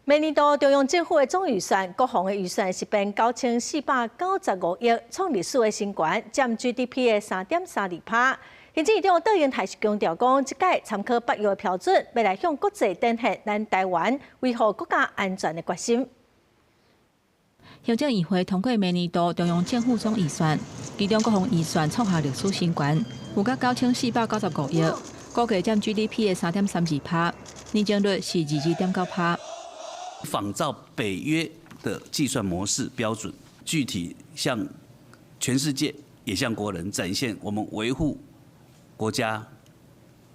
明年度中央政府的總預算，國防的預算是編9495億，創歷史的新高，佔 GDP 的3.32%。行政院長卓榮泰是強調講，這屆參考北約的標準，欲來向國際展現咱台灣維護國家安全的決心。行政院會通過明年度中央政府總預算，其中國防預算創下歷史新高，有甲9495億，估計佔 GDP 的3.32%，年增率是22.9%。仿照北約的計算模式標準，具體向全世界也向國人展現我們維護國家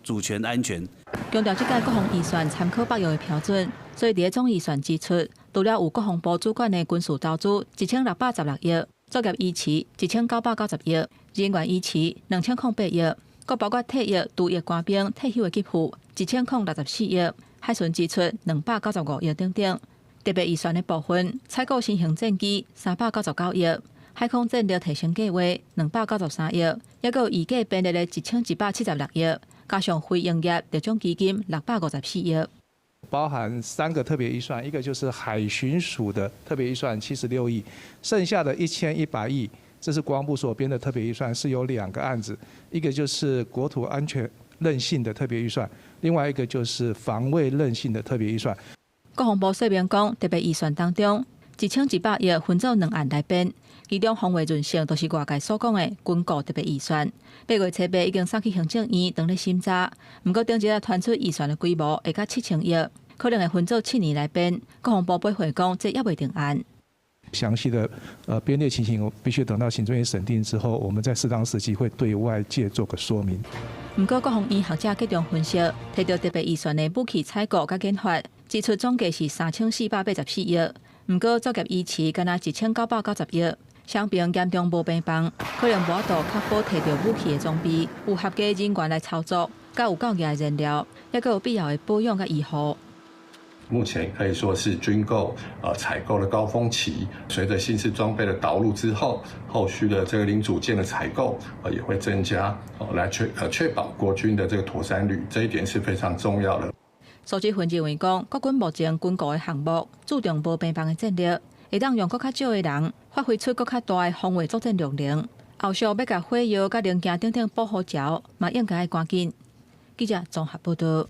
主權安全。強調這屆國防預算參考北約的標準，所以佇咧總預算支出，除了有國防部主管的軍事投資1616億，作業維持1990億，人員維持2008億，閣包括退役、除役官兵退休的給付1064億。海巡支出295億等等，特別預算的部分，採購新型戰機399億，海空戰力提升計劃293億，抑閣有預計編列的1176億，加上非營業特種基金654億。包含三個特別預算，一個就是海巡署的特別預算76億，剩下的1100億，這是國防部所編的特別預算，是有兩個案子，一個就是國土安全韌性的特別預算，另外一個就是防衛韌性的特別預算。國防部說明講，特別預算當中，1100億分做兩案來編，其中防衛韌性就是外界所講的軍購特別預算。8月初八已經送去行政院當咧審查，毋過頂日仔傳出預算的規模會較7000億，可能會分做7年來編。國防部回覆講，這猶未定案。詳細的編列情形，必須等到行政院審定之後，我們在適當時機會對外界做個說明。毋過國防院學者結中分析，提著特別預算的武器採購佮研發支出總計是3484億，毋過作業維持干焦1990億，傷兵嚴重無病房，可能無法度確保提著武器的裝備有合格人員來操作，佮有夠額的燃料，抑閣有必要的保養佮醫護。目前可以說是軍購採購的高峰期，隨着新式裝備的導入之後，後續的這個零組件的採購也會增加，來確保國軍的這個妥善率，這一點是非常重要的。蘇志芬認為講，國軍目前軍購的項目注重無病房的戰力，會當用閣較少的人，發揮出閣較大的防衛作戰量能。後續欲共火藥佮零件等等補好著，嘛應該愛趕緊。記者綜合報道。